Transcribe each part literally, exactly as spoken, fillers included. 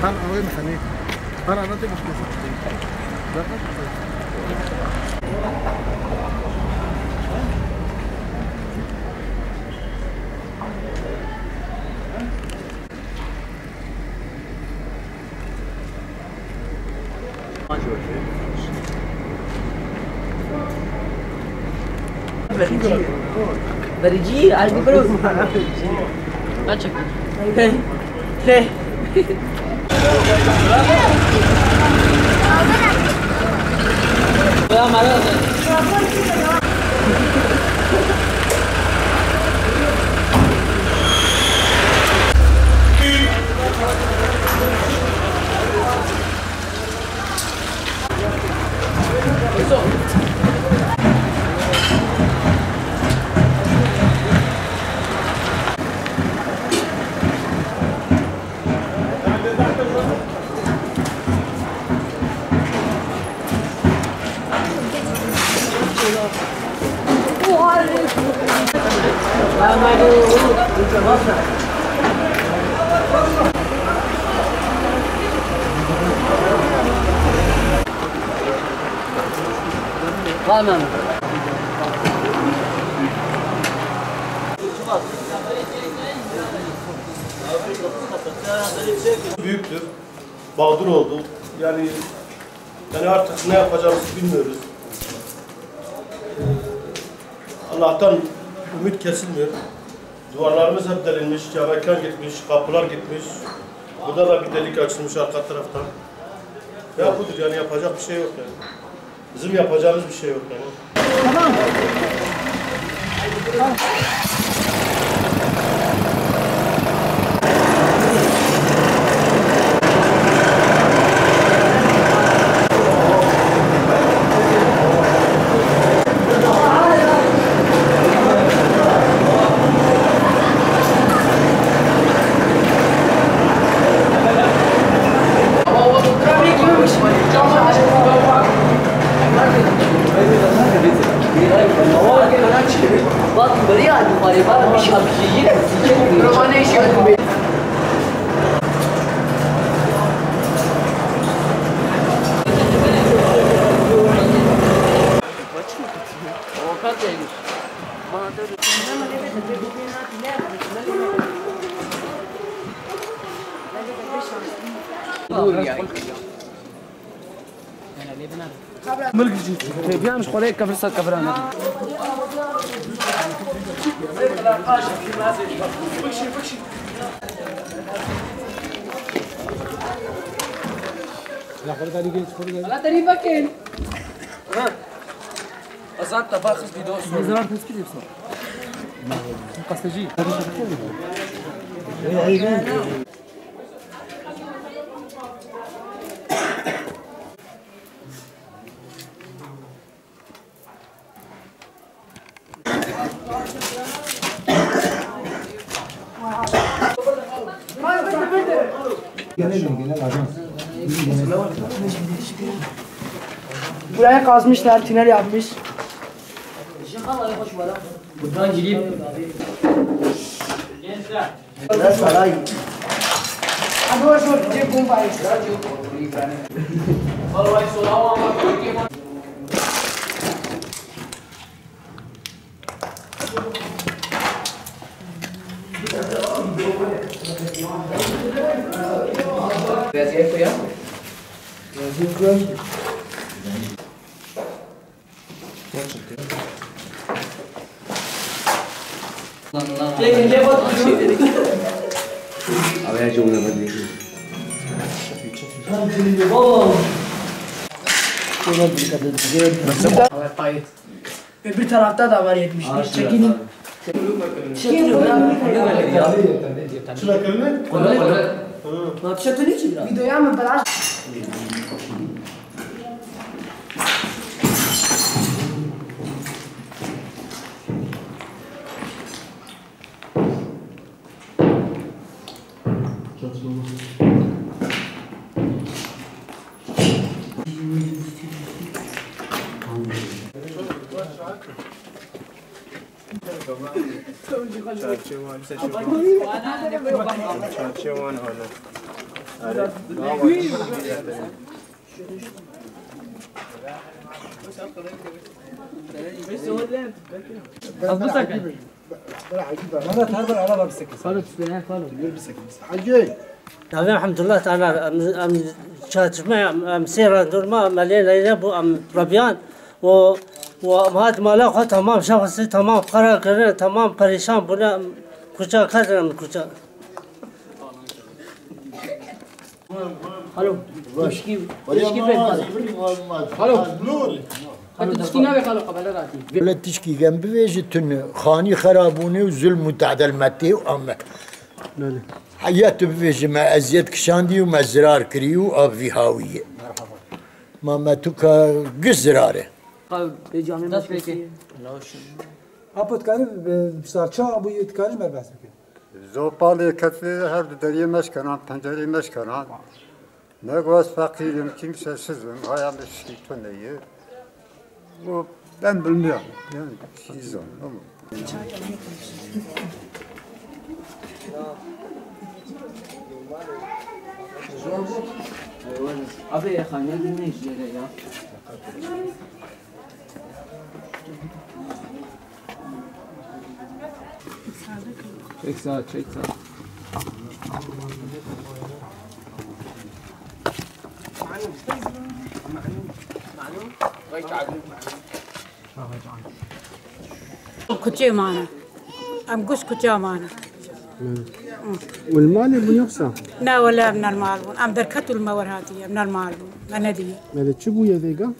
Lan, arayayım seni. Lan, anlatayım işte. Vericî, vericî, ay, bro. Kaç çektin? Hey. Hey. Ya, mara. Var mı? Büyüktür. Mağdur olduk. Yani, yani artık ne yapacağımızı bilmiyoruz. Ee, Allah'tan ümit kesilmiyor. Duvarlarımız hep delinmiş, cam mekan gitmiş, kapılar gitmiş. Burada da bir delik açılmış arka taraftan. Ya budur yani, yapacak bir şey yok yani. Bizim yapacağımız bir şey yok yani. Dur ya. Tebyan ji xwelê kefir ser kefir ane. Ala derî vekin. Ezan tefaxız bir dost. Ne zaman tespit yapsa? Gazeteci. Burayı kazmışlar, tünel yapmış. Buradan girip Vaziyet bu ya. Vaziyet bu ya. Öbür tarafta da var yetmiş bir. Çekilin. Çekilin. Şuna kırılır. Lan bir şey söyleyeyim mi? Videoya mı bırak? Çarçıya wan, çarçıya wan hala. Ez bisekin. Mehmet, her bir araba bisekin. Xalo, tu dene, xalo. Yürü bisekin. Hacı. Navê Hemdullah Taner, em, em çatışme, em, em sê re durma, em lê leyne bû, em rebiyan, û, û em hat mala xwe tamam, şexsî tamam, qara kirine, tamam perîşan bûne, em kuça kedin, em kuça. Xalo, tişkî, tişkî pê xalo. Xalo. Xalo, tişkî navê xalo, qebele ratî. Wele tişkî gem bivêji tune, xanî xerabûne û zulm û tehdel me tê û ame. Belê. Heya tu bivêji me eziyet kişandî û me zirar kirî û av vî hawî ye. Ma me tu ka giş zirar e. Xalo, pê camê me Dest pêkê. Apo, dikarî, e, sar çawa bûye, dikarî me behs bike? Zopalê ketê her du deriyê me şikenan, pencerê me şikenan. Ne goz feqîrim, kimsesiz im, haya min şî tune ye. Bu ben bilmiyorum. Yani, şey zor ama. Abi, xanî ne jere ya? Çek sağa, çek sağa. Kuçê mane. Em guş kuça mane. Û li malê bûn yoksa? Na, wele em normal bûn. Em derket û li me wer hatiye. Em normal bûn. Me nediye. Belê, çi bûye vêga?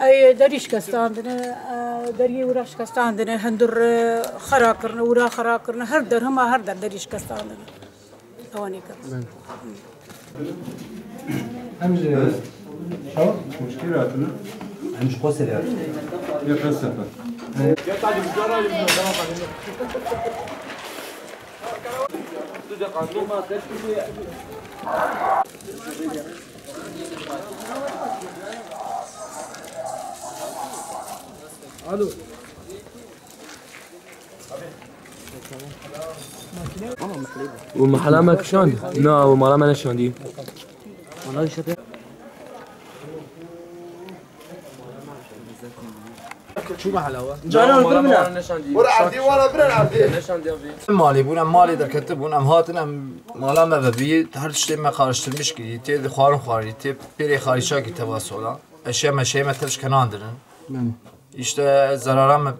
Ey, derî şikestandine, e, deriyê wira şikestandine, hundir, e, xera kirine, wira xera kirine, her der, hema her der derî şikestandine. Ewanê kir. Em ji çawa? Muşkî rahatine. Em ji Qoserê hatine. Ya felsefe. Alo. Û mehela me kişand? Na, û mala me neşandî. Çû mehela we? Canan, bir mine. Were erdê, were birer erdê. Malê bûn, em malê derketibûn, em hatin, em mala me vebî, her tiştê me karıştirmiş kirî, tê di xwarin xwarî, tê pêrê xarî çakî teva sola. Eşya meşeyê me tev şkenandin in. Belê. Îşte zerara me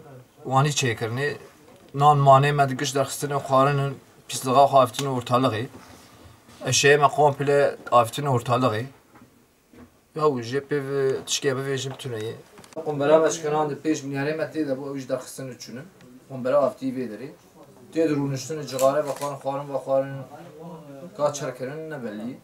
wanî çêkirinê, nan manê me di giş derxistinê xwarinin, pîslixa xwe avitine ortalığı. Eşyayê me komple avitine ortalığı. Ya û jê pê ve tişkê bivêjim tune ye. Qombera me şkenandin pêş milyarê me tê de bû, ew ji derxistinê çûnin. Qombera avitî vê derê. Tê di rûniştinê cixare vexwarin, xwarin vexwarin, ka çer kirin ne belî.